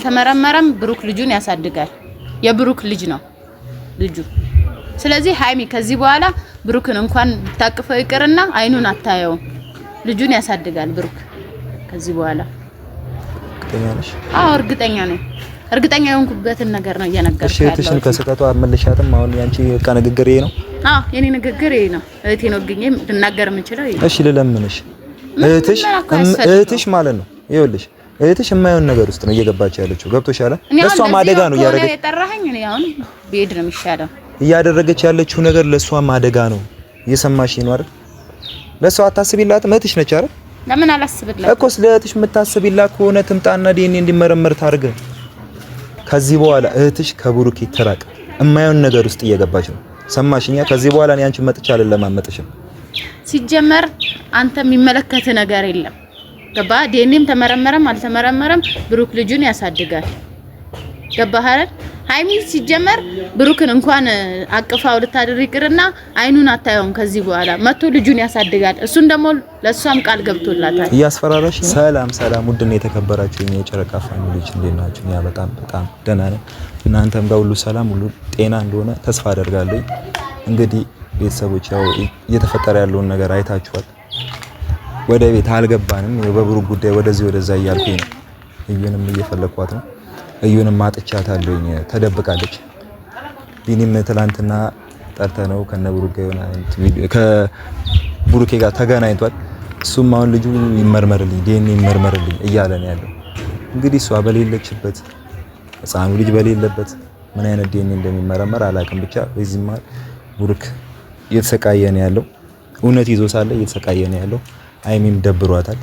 አልተመረመረም ብሩክ ልጁን ያሳድጋል። የብሩክ ልጅ ነው ልጁ። ስለዚህ ሀይሚ ከዚህ በኋላ ብሩክን እንኳን ብታቅፈው ይቅርና አይኑን አታየውም። ልጁን ያሳድጋል ብሩክ ከዚህ በኋላ። እርግጠኛ ነሽ? አዎ እርግጠኛ ነኝ። እርግጠኛ የሆንኩበትን ነገር ነው እየነገርኩሽ እሺ እህትሽን ከስህተቷ አመለሻትም? አሁን ያንቺ በቃ ንግግር ይሄ ነው? አዎ የኔ ንግግር ይሄ ነው። እህቴን ወግኜ ልናገር የምችለው ይሄ ነው። እሺ ልለምንሽ፣ እህትሽ እህትሽ ማለት ነው ይኸውልሽ እህትሽ የማይሆን ነገር ውስጥ ነው እየገባች ያለችው። ገብቶሻል? ለእሷም አደጋ ነው እያደረገች የጠራኸኝ። እኔ አሁን ብሄድ ነው የሚሻለው። እያደረገች ያለችው ነገር ለእሷም አደጋ ነው። እየሰማሽ ነው አይደል? ለእሷ አታስቢላትም? እህትሽ ነች አይደል? ለምን አላስብላትም እኮ። ስለ እህትሽ የምታስቢላት ከሆነ ትምጣና ዲኤንኤ እንዲመረመር ታርገ። ከዚህ በኋላ እህትሽ ከብሩኬ ትራቅ። የማይሆን ነገር ውስጥ እየገባች ነው። ሰማሽኛ? ከዚህ በኋላ እኔ አንቺን መጥቻ አልለማመጥሽም። ሲጀመር አንተ የሚመለከት ነገር የለም። ገባ? ዲኤንኤም ተመረመረም አልተመረመረም ብሩክ ልጁን ያሳድጋል። ገባህ አይደል? ሀይሚ ሲጀመር ብሩክን እንኳን አቅፋው ልታድር ይቅርና አይኑን አታየውም። ከዚህ በኋላ መቶ ልጁን ያሳድጋል። እሱን ደግሞ ለእሷም ቃል ገብቶላታል። እያስፈራራሽ። ሰላም ሰላም፣ ውድና የተከበራችሁ የኛ የጨረቃ family ዎች እንዴት ናችሁ? እኛ በጣም በጣም ደህና ነን። እናንተም ጋር ሁሉ ሰላም ሁሉ ጤና እንደሆነ ተስፋ አደርጋለሁ። እንግዲህ ቤተሰቦች ያው እየተፈጠረ ያለውን ነገር አይታችኋል። ወደ ቤት አልገባንም። በብሩክ ጉዳይ ወደዚህ ወደዛ እያልኩኝ ነው። እዩንም እየፈለኳት ነው። እዩንም አጥቻታለሁኝ፣ ተደብቃለች። ቢኒም ትላንትና ጠርተነው ከነ ብሩክ ጋር የሆነ ከብሩኬ ጋር ተገናኝቷል። እሱም አሁን ልጁ ይመርመርልኝ፣ ዲኤንኤ ይመርመርልኝ እያለ ነው ያለው። እንግዲህ እሷ በሌለችበት ህፃኑ ልጅ በሌለበት ምን አይነት ዲኤንኤ እንደሚመረመር አላውቅም። ብቻ በዚህ መሀል ብሩክ እየተሰቃየ ነው ያለው። እውነት ይዞ ሳለ እየተሰቃየ ነው ያለው። አይሚም ደብሯታል።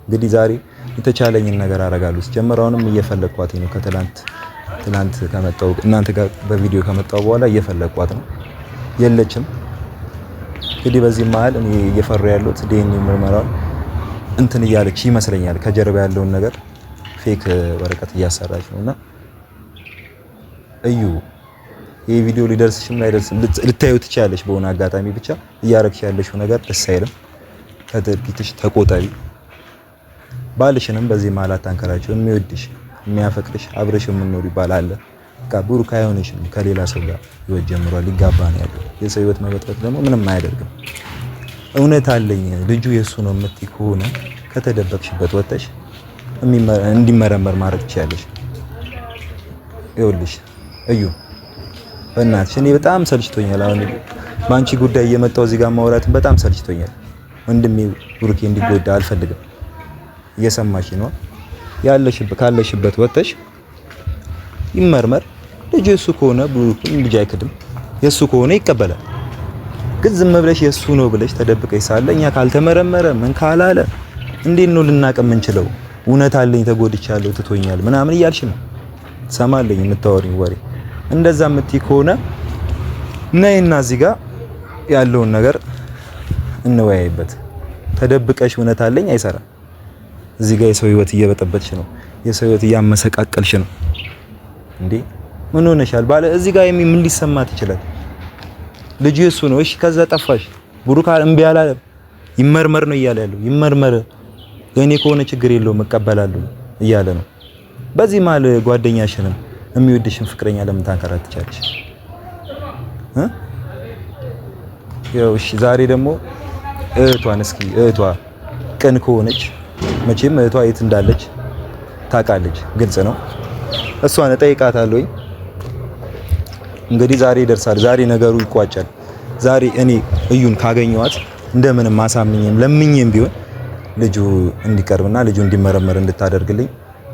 እንግዲህ ዛሬ የተቻለኝን ነገር አደርጋለሁ። ሲጀመር አሁንም እየፈለግኳት ነው። ከትላንት ትላንት ከመጣሁ እናንተ ጋር በቪዲዮ ከመጣሁ በኋላ እየፈለግኳት ነው፣ የለችም። እንግዲህ በዚህ መሀል እኔ እየፈሩ ያለሁት ዲኤንኤ ምርመራውን እንትን እያለች ይመስለኛል። ከጀርባ ያለውን ነገር fake ወረቀት እያሰራች ነውና እዩ ይህ ቪዲዮ ሊደርስሽም ላይደርስም ልታዩ ትችያለሽ። በሆነ አጋጣሚ ብቻ እያረግሽ ያለሽው ነገር ደስ አይልም። ከድርጊትሽ ተቆጠቢ። ባልሽንም በዚህ መሀል አታንከራቸው። የሚወድሽ የሚያፈቅርሽ አብረሽ የምንኖር ይባላል። በቃ ብሩክ አይሆንሽም። ከሌላ ሰው ጋር ህይወት ጀምሯል፣ ሊጋባ ነው ያለው። የሰው ህይወት መበጥበጥ ደግሞ ምንም አያደርግም። እውነት አለኝ ልጁ የእሱ ነው የምትይ ከሆነ ከተደበቅሽበት ወጥተሽ እንዲመረመር ማድረግ ትችያለሽ። ይኸውልሽ እዩ በእናትሽ እኔ በጣም ሰልችቶኛል። አሁን በአንቺ ጉዳይ እየመጣሁ እዚህ ጋር ማውራትን በጣም ሰልችቶኛል። ወንድሜ ብሩኬ እንዲጎዳ አልፈልግም። እየሰማሽ ነው? ያለሽበት ካለሽበት ወጥተሽ ይመርመር። ልጁ የሱ ከሆነ ብሩኬም ልጅ አይክድም፣ የሱ ከሆነ ይቀበላል። ግን ዝም ብለሽ የሱ ነው ብለሽ ተደብቀሽ ሳለ እኛ ካልተመረመረ ምን ካላለ እንዴት ነው ልናቅ የምንችለው? እውነት አለኝ ተጎድቻለሁ፣ ትቶኛል ምናምን እያልሽ ነው። ሰማለኝ የምታወሪው ወሬ እንደዛ የምትይ ከሆነ ነይና እዚህ ጋር ያለውን ነገር እንወያይበት። ተደብቀሽ እውነት አለኝ አይሰራም። እዚህ ጋር የሰው ህይወት እየበጠበጥሽ ነው። የሰው ህይወት እያመሰቃቀልሽ ነው። እንዴ ምን ሆነሻል? ባለ እዚህ ጋር ምን ሊሰማት ይችላል? ልጁ የሱ ነው። እሺ ከዛ ጠፋሽ። ብሩክ እምቢ አላለም። ይመርመር ነው እያለ ያለው። ይመርመር የኔ ከሆነ ችግር የለውም እቀበላለሁ እያለ ነው። በዚህ መሀል ጓደኛሽንም የሚወድሽን ፍቅረኛ ለምን ታንከራትቻለሽ? ያው እሺ ዛሬ ደግሞ እህቷን እስኪ እህቷ ቅን ከሆነች መቼም እህቷ የት እንዳለች ታውቃለች፣ ግልጽ ነው። እሷን እጠይቃታለሁኝ። እንግዲህ ዛሬ ይደርሳል፣ ዛሬ ነገሩ ይቋጫል። ዛሬ እኔ እዩን ካገኘኋት እንደምንም አሳምኜም ለምኜም ቢሆን ልጁ እንዲቀርብና ልጁ እንዲመረመር እንድታደርግልኝ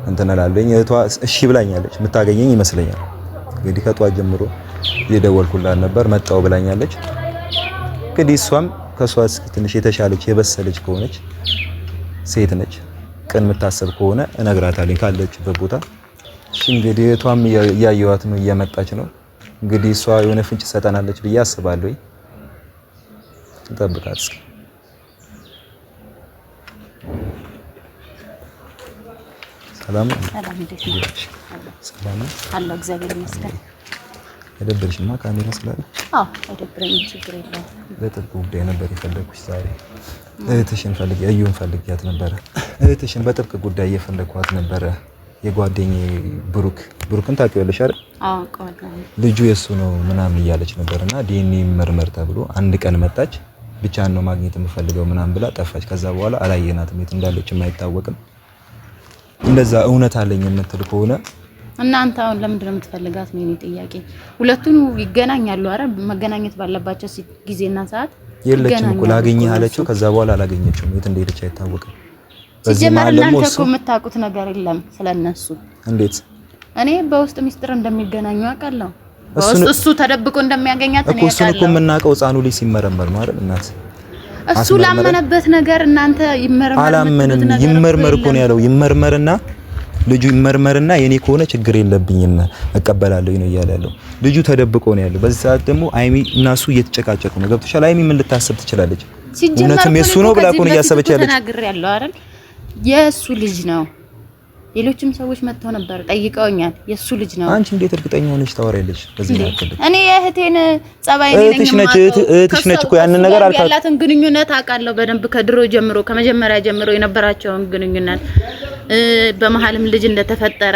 እንትን እላለሁኝ። እህቷ እሺ ብላኛለች፣ የምታገኘኝ ይመስለኛል። እንግዲህ ከጧት ጀምሮ እየደወልኩላት ነበር፣ መጣው ብላኛለች። እንግዲህ እሷም ከሷ እስኪ ትንሽ የተሻለች የበሰለች ከሆነች ሴት ነች፣ ቅን የምታሰብ ከሆነ እነግራታለሁ ካለችበት ቦታ። እሺ እንግዲህ እህቷም እያየኋት ነው፣ እየመጣች ነው። እንግዲህ እሷ የሆነ ፍንጭ ሰጠናለች ብዬ አስባለሁ። እንጠብቃት እስኪ። ሰላም ሰላም አለው። እግዚአብሔር ይመስገን። አይደብርሽማ ካሜራ ስላለ? አዎ አይደብረኝም፣ ችግር የለውም። ለጥብቅ ጉዳይ ነበር የፈለግኩሽ ዛሬ። እህትሽን ፈልጌ እዩን ፈልጊያት ነበረ። እህትሽን በጥብቅ ጉዳይ እየፈለግኳት ነበረ። የጓደኛዬ ብሩክ፣ ብሩክን ታውቂዋለሽ አይደል? አዎ። ልጁ የሱ ነው ምናምን እያለች ነበርና ዲኤንኤ መርመር ተብሎ አንድ ቀን መጣች። ብቻን ነው ማግኘት የምፈልገው ምናምን ብላ ጠፋች። ከዛ በኋላ አላየናትም፣ የት እንዳለችም አይታወቅም። እንደዛ እውነት አለኝ የምትል ከሆነ እናንተ አሁን ለምንድን ነው የምትፈልጋት ነው የኔ ጥያቄ። ሁለቱን ይገናኛሉ። አረ መገናኘት ባለባቸው ጊዜና ሰዓት የለችም እኮ ላገኘህ አለችው። ከዛ በኋላ አላገኘችውም፣ የት እንደሄደች አይታወቅም። ሲጀመር እናንተ እኮ የምታውቁት ነገር የለም ስለነሱ። እንዴት እኔ በውስጥ ሚስጥር እንደሚገናኙ አውቃለሁ። እሱ ተደብቆ እንደሚያገኛት እኔ አውቃለሁ። እሱን እኮ የምናውቀው ህፃኑ ልጅ ሲመረመር ነው አይደል እናት? እሱ ላመነበት ነገር እናንተ ይመረመር አላመንም። ይመርመር እኮ ነው ያለው። ይመርመርና ልጁ ይመርመርና የኔ ከሆነ ችግር የለብኝም እቀበላለሁ ነው እያለ ያለው። ልጁ ተደብቆ ነው ያለው። በዚህ ሰዓት ደግሞ አይሚ እና እሱ እየተጨቃጨቁ ነው። ገብቶሻል? አይሚ ምን ልታስብ ትችላለች? እውነትም የሱ ነው ብላ እኮ ነው እያሰበች ያለች። ተናግሬያለሁ አይደል? የእሱ ልጅ ነው። ሌሎችም ሰዎች መጥተው ነበር ጠይቀውኛል። የእሱ ልጅ ነው። አንቺ እንዴት እርግጠኛ ሆነሽ ታወሪያለሽ? በዚህ መካከል እኔ የእህቴን ጸባይ እኔ ነኝ ማለት እህትሽ ነች እኮ ያንን ነገር አልካ ያላትን ግንኙነት አውቃለሁ በደንብ ከድሮ ጀምሮ ከመጀመሪያ ጀምሮ የነበራቸውን ግንኙነት በመሀልም ልጅ እንደተፈጠረ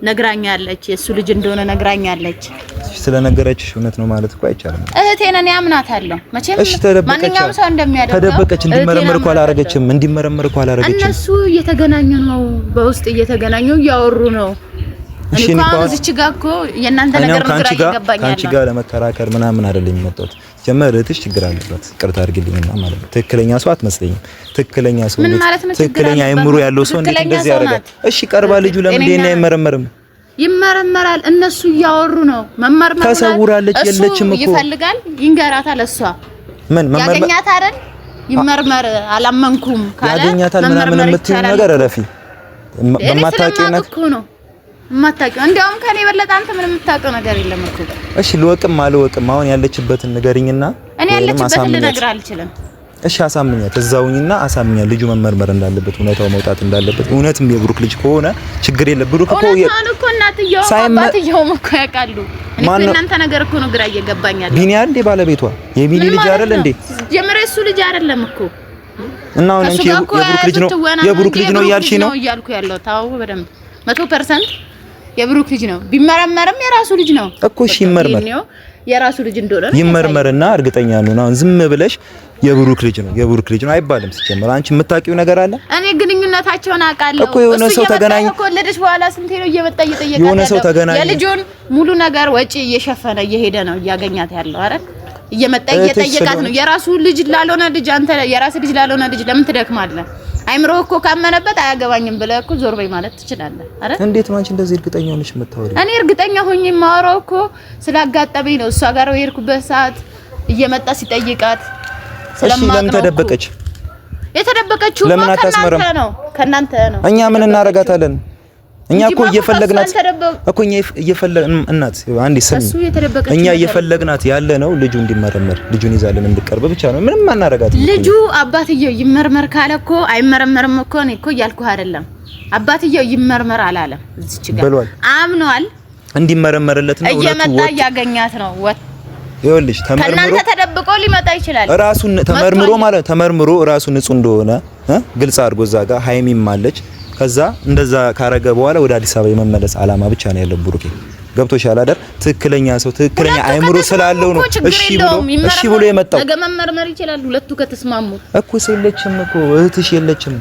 ነግራኛለች። የእሱ ልጅ እንደሆነ ነግራኛለች። ስለነገረችሽ እውነት ነው ማለት እኮ አይቻልም። እህቴን እኔ አምናታለሁ። መቼም እሺ፣ ተደበቀች። ማንኛውም ሰው እንደሚያደርገው ተደበቀች። እንዲመረመር እኮ አላረገችም። እንዲመረመር እኮ አላረገችም። እነሱ እየተገናኙ ነው፣ በውስጥ እየተገናኙ እያወሩ ነው። እኔ እኮ አሁን እዚች ጋር እኮ የእናንተ ነገር ነው ግራ እየገባኝ ከአንቺ ጋር ለመከራከር ምናምን አይደለም የመጣሁት። ጀመር እህትሽ ችግር አለባት፣ ይቅርታ አድርግልኝና ማለት ነው። ትክክለኛ ሰው አትመስለኝም። ትክክለኛ ሰው ምን ማለት ነው? ትክክለኛ አይምሮ ያለው ሰው እንዴት እንደዚህ ያደርጋል? እሺ፣ ቀርባ ልጁ ለምን ዲኤንኤ አይመረመርም? ይመረመራል። እነሱ እያወሩ ነው። መመርመር ተሰውራለች። የለችም እኮ ይፈልጋል፣ ይንገራታል። እሷ ምን መመርመር ያገኛት አይደል? ይመርመር። አላመንኩም ካለ ያገኛታል ምናምን የምትይው ነገር እረፊ። በማታውቂው ነገር እኮ ነው የማታውቂው። እንደውም ከኔ የበለጠ አንተ ምንም የምታውቀው ነገር የለም እኮ። እሺ ልወቅም አልወቅም አሁን ያለችበትን ንገሪኝና እኔ ያለችበትን ልነግርህ አልችልም። እሺ አሳምኛት፣ እዛውኝና አሳምኛት። ልጁ መመርመር እንዳለበት እውነታው መውጣት እንዳለበት፣ እውነትም የብሩክ ልጅ ከሆነ ችግር የለም። ብሩክ እኮ እውነታውን እኮ እናትየውም አባትየውም እኮ ያውቃሉ። እኔ እኮ እናንተ ነገር እኮ ነው ግራ እየገባኝ ያለው። ቢኒ እንዴ ባለቤቷ የቢኒ ልጅ አይደል እንዴ? ጀምረ እሱ ልጅ አይደለም እኮ እና አሁን አንቺ የብሩክ ልጅ ነው የብሩክ ልጅ ነው እያልሽ ነው እያልኩ ያለው። ታው በደንብ 100% የብሩክ ልጅ ነው። ቢመረመርም የራሱ ልጅ ነው እኮ። እሺ ይመርመር፣ የራሱ ልጅ እንደሆነ ይመርመርና እርግጠኛ ነው። አሁን ዝም ብለሽ የብሩክ ልጅ ነው የብሩክ ልጅ ነው አይባልም። ሲጀመር አንቺ የምታውቂው ነገር አለ። እኔ ግንኙነታቸውን አውቃለሁ እኮ። የሆነ ሰው ተገናኝ ከወለደች በኋላ ስንቴ ነው እየመጣ እየጠየቃት የሆነ ሰው ተገናኝ የልጁን ሙሉ ነገር ወጪ እየሸፈነ እየሄደ ነው እያገኛት ያለው አይደል? እየመጣ እየጠየቃት ነው። የራሱ ልጅ ላልሆነ ልጅ አንተ የራስ ልጅ ላልሆነ ልጅ ለምን ትደክማለህ? አይምሮ እኮ ካመነበት አያገባኝም ብለህ እኮ ዞር በይ ማለት ትችላለህ አይደል? እንዴት ነው አንቺ እንደዚህ እርግጠኛ ሆነሽ የምታወሪው? እኔ እርግጠኛ ሆኜ የማወራው እኮ ስላጋጠመኝ ነው። እሷ ጋር የሄድኩበት ሰዓት እየመጣ ሲጠይቃት ስለማውቅ ነው። ለምን ተደበቀች? የተደበቀችው ለምን አታስመረም? ነው ከእናንተ ነው። እኛ ምን እናረጋታለን? እኛ እኮ እየፈለግናት እኮ እኛ እየፈለግን እናት አንዴ ስሚ፣ እኛ እየፈለግናት ያለ ነው ልጁ እንዲመረመር ልጁን ይዛልን እንድቀርብ ብቻ ነው። ምንም አናረጋትም። ልጁ አባትየው ይመርመር ካለ እኮ አይመረመርም እኮ እኔ እኮ እያልኩህ አይደለም። አባትየው ይመርመር አላለም። እዚች ጋር አምኗል። እንዲመረመርለት ነው። እየመጣ እያገኛት ነው። ይኸውልሽ ተመርምሮ ከእናንተ ተደብቆ ሊመጣ ይችላል። ራሱ ተመርምሮ ማለት ተመርምሮ ራሱ ንጹህ እንደሆነ ግልጽ አድርጎ እዛ ጋር ሀይሚም አለች። ከዛ እንደዛ ካረገ በኋላ ወደ አዲስ አበባ የመመለስ አላማ ብቻ ነው ያለው ብሩኬ። ገብቶሻል አይደል? ትክክለኛ ሰው ትክክለኛ አይምሮ ስላለው ነው እሺ ብሎ እሺ ብሎ የመጣው። ነገ መመርመር ይችላል ሁለቱ ከተስማሙ እኮ። የለችም እኮ እህትሽ የለችም።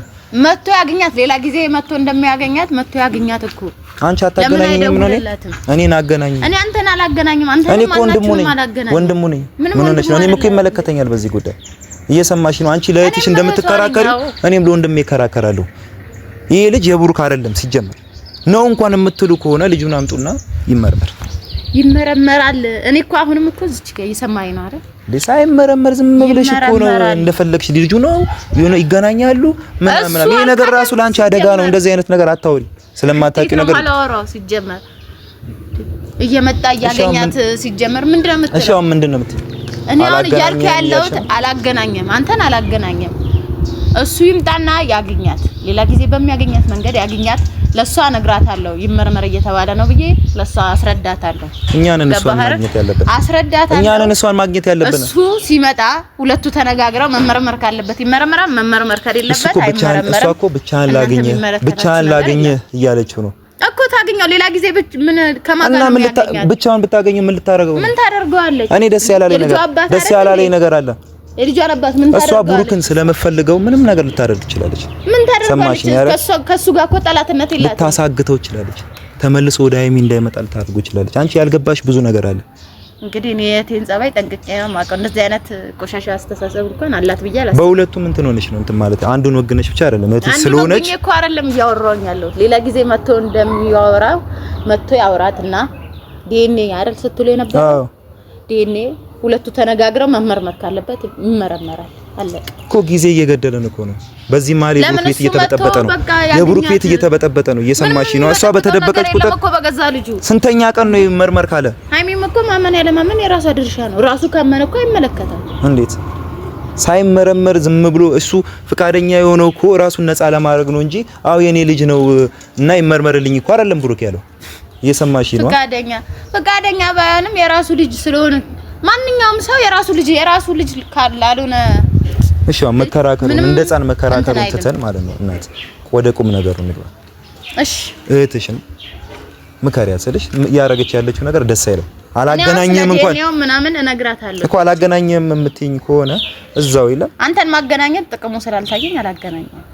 መጥቶ ያገኛት ሌላ ጊዜ መጥቶ እንደሚያገኛት መጥቶ ያገኛት እኮ። አንቺ አታገናኝም ነው? እኔን አገናኝ። እኔ አንተን አላገናኝም። አንተን እኔ እኮ ወንድሙ ነኝ፣ ወንድሙ ነኝ። ምን ሆነሽ ነው? እኔም እኮ ይመለከተኛል በዚህ ጉዳይ። እየሰማሽ ነው? አንቺ ለእህትሽ እንደምትከራከሪ እኔም ለወንድሜ እከራከራለሁ። ይሄ ልጅ የብሩክ አይደለም ሲጀመር ነው እንኳን የምትሉ ከሆነ ልጁን አምጡና ይመርመር። ይመረመራል። እኔ እኮ አሁንም እኮ እዚች ጋር እየሰማኸኝ ነው አይደል? ሳይመረመር ዝም ብለሽ እኮ ነው እንደፈለግሽ ልጁ ነው የሆነ ይገናኛሉ ምናምን ምናምን። ይሄ ነገር ራሱ ለአንቺ አደጋ ነው። እንደዚህ አይነት ነገር አታውሪ። ስለማታውቂው ነገር አላወራው ሲጀመር እየመጣ እያገኛት ሲጀመር ምንድን ነው የምትለው? እሺ አሁን ምንድን ነው የምትለው? እኔ አሁን እያልኩ ያለሁት አላገናኘም፣ አንተን አላገናኘም። እሱ ይምጣና ያገኛት፣ ሌላ ጊዜ በሚያገኛት መንገድ ያገኛት። ለሷ እነግራታለሁ። ይመርመር እየተባለ ነው ብዬ ለሷ አስረዳታለሁ። እኛ ነን እሷን ማግኘት ያለብን። አስረዳታለሁ። እኛ ነን እሷን ማግኘት ያለብን። እሱ ሲመጣ ሁለቱ ተነጋግረው መመርመር ካለበት ይመረመራል፣ መመርመር ከሌለበት አይመረመርም። እሷ እኮ ብቻህን ላግኘህ ብቻህን ላግኘህ እያለችው ነው እኮ ታገኘው። ሌላ ጊዜ ምን ከማን ጋር ነው የሚያገኛት? ብቻውን ብታገኘው ምን ልታረገው ነው? ምን ታደርገዋለች? እኔ ደስ ያላለኝ ነገር ደስ ያላለኝ ነገር አለ። የልጇን አባት ምን ታደርገዋለች? እሷ ብሩክን ስለምፈልገው ምንም ነገር ልታደርግ ትችላለች። ምን ታደርገዋለች? ከሱ ጋር እኮ ጠላትነት የላትም። ልታሳግተው ትችላለች። ተመልሶ ወደ ሀይሚ እንዳይመጣ ልታደርገው ትችላለች። አንቺ ያልገባሽ ብዙ ነገር አለ። እንግዲህ እኔ የእህቴን ጸባይ ጠንቅቄ ነው የማውቀው። እንደዚህ አይነት ቆሻሻ አስተሳሰብ እንኳን አላት ብዬ አላስብም። በሁለቱም እንትን ሆነሽ ነው እንትን ማለት አንዱን ወግነሽ ብቻ አይደለም እህትሽ ስለሆነች አንዱን እኮ አይደለም እያወራሁኝ ያለሁት። ሌላ ጊዜ መጥቶ እንደሚያወራው መጥቶ ያወራትና ዲኤንኤ አይደል ስትሉ የነበረው ዲኤንኤ ሁለቱ ተነጋግረው መመርመር ካለበት ይመረመራል። አለቀ እኮ። ጊዜ እየገደለን እኮ ነው። በዚህ መሀል የብሩክ ቤት እየተበጠበጠ ነው። የብሩክ ቤት እየተበጠበጠ ነው። እየሰማሽ ነው? እሷ በተደበቀች ቁጥር እኮ በገዛ ልጁ ስንተኛ ቀን ነው ይመርመር ካለ ሀይሚም እኮ ማመን ያለማመን የራሷ ድርሻ ነው። ራሱ ካመነ እኮ አይመለከታል። እንዴት ሳይመረመር ዝም ብሎ እሱ ፍቃደኛ የሆነው እኮ ራሱን ነፃ ለማድረግ ነው እንጂ አው የኔ ልጅ ነው እና ይመርመርልኝ እኮ አይደለም ብሩክ ያለው። እየሰማሽ ነው? ፍቃደኛ ፍቃደኛ ባይሆንም የራሱ ልጅ ስለሆነ ማንኛውም ሰው የራሱ ልጅ የራሱ ልጅ ካላልሆነ እሺ፣ መከራከሩን እንደ ሕፃን መከራከሩን ትተን ማለት ነው እናት ወደ ቁም ነገሩ እንግባ። እሺ፣ እህትሽን ምከሪያት ስልሽ እያደረገች ያለችው ነገር ደስ አይልም። አላገናኘም እንኳን ምናምን እነግራታለሁ እኮ አላገናኘም የምትይኝ ከሆነ እዛው የለም አንተን ማገናኘት ጥቅሙ ስላልታየኝ አላገናኘም።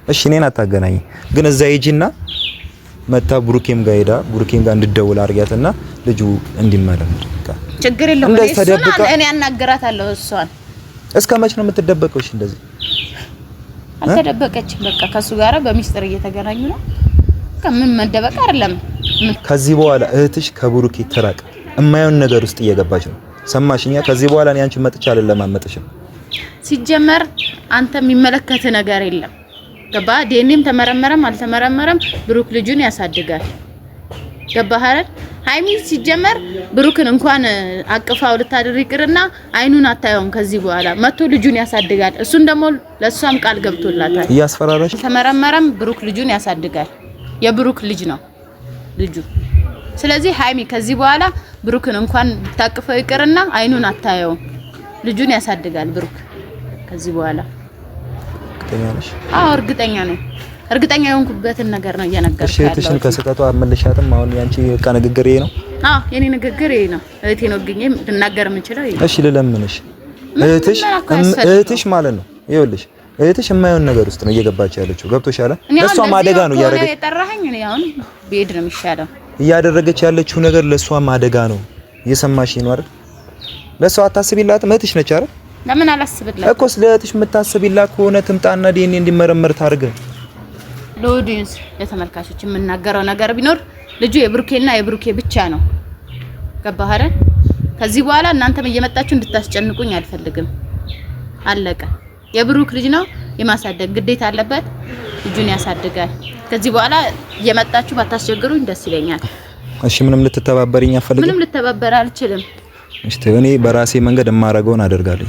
እሺ፣ እኔን አታገናኝ፣ ግን እዛ ሂጂና መታ ብሩኬም ጋር ሄዳ ብሩኬም ጋር እንድደውል አድርጊያትና ልጁ እንዲመረመር ችግር የለውም። እኔ አናግራታለሁ እሷን። እስከ መች ነው የምትደበቀው? እሺ እንደዚህ አልተደበቀችም። በቃ ከሱ ጋራ በሚስጥር እየተገናኙ ነው። ከምን መደበቅ አይደለም። ከዚህ በኋላ እህትሽ ከብሩኬ ትራቅ። እማየውን ነገር ውስጥ እየገባች ነው። ሰማሽኛ? ከዚህ በኋላ እኔ አንቺን መጥቻ አልለማመጥሽም። ሲጀመር አንተ የሚመለከት ነገር የለም። ገባ? ዲኤንኤም ተመረመረም አልተመረመረም ብሩክ ልጁን ያሳድጋል። ገባህ አይደል? ሀይሚ ሲጀመር ብሩክን እንኳን አቅፋው ልታድር ይቅርና አይኑን አታየውም። ከዚህ በኋላ መቶ ልጁን ያሳድጋል። እሱን ደግሞ ለእሷም ቃል ገብቶላታል። እያስፈራራሽ ተመረመረም ብሩክ ልጁን ያሳድጋል። የብሩክ ልጅ ነው ልጁ። ስለዚህ ሀይሚ ከዚህ በኋላ ብሩክን እንኳን ብታቅፈው ይቅርና አይኑን አታየውም። ልጁን ያሳድጋል ብሩክ ከዚህ በኋላ። እርግጠኛ ነሽ? አዎ እርግጠኛ ነኝ። እርግጠኛ የሆንኩበትን ነገር ነው እየነገርኩሽ እሺ እህትሽን ከስህተቷ አመለሻትም። አሁን ያንቺ በቃ ንግግር ይሄ ነው? አዎ የኔ ንግግር ይሄ ነው። እህቴን ወግኜ ልናገር የምችለው ይሄ ነው። እሺ ልለምንሽ፣ እህትሽ እህትሽ ማለት ነው። ይኸውልሽ እህትሽ የማይሆን ነገር ውስጥ ነው እየገባች ያለችው። ገብቶሻል? ለእሷም አደጋ ነው እያደረገች የጠራኸኝ። እኔ አሁን ብሄድ ነው የሚሻለው። እያደረገች ያለችው ነገር ለእሷም አደጋ ነው። እየሰማሽ ነው አይደል? ለእሷ አታስቢላትም? እህትሽ ነች አይደል? ለምን አላስብላት እኮ። ስለ እህትሽ የምታስቢላት ከሆነ ትምጣና ዲኤንኤ እንዲመረመር ታርግ። ለ audience ለተመልካቾች የምናገረው ነገር ቢኖር ልጁ የብሩኬና የብሩኬ ብቻ ነው። ገባህ አይደል? ከዚህ በኋላ እናንተም እየመጣችሁ እንድታስጨንቁኝ አልፈልግም። አለቀ። የብሩክ ልጅ ነው፣ የማሳደግ ግዴታ አለበት። ልጁን ያሳድጋል። ከዚህ በኋላ እየመጣችሁ ባታስቸግሩኝ ደስ ይለኛል። እሺ፣ ምንም ልትተባበሪኝ አልፈልግም። ምንም ልተባበር አልችልም። እሺ፣ እኔ በራሴ መንገድ የማደርገውን አደርጋለሁ።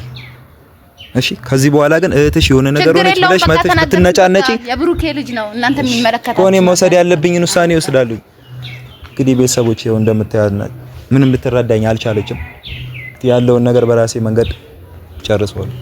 እሺ ከዚህ በኋላ ግን እህትሽ የሆነ ነገር ሆነች ብለሽ መጥተሽ ብትነጫነጪ የብሩኬ ልጅ ነው፣ እናንተ የሚመለከታችሁ እኔ መውሰድ ያለብኝን ውሳኔ እወስዳለሁ። እንግዲህ ቤተሰቦች ይኸው እንደምታያት ምንም ልትረዳኝ አልቻለችም። ያለውን ነገር በራሴ መንገድ ጨርሰዋለሁ።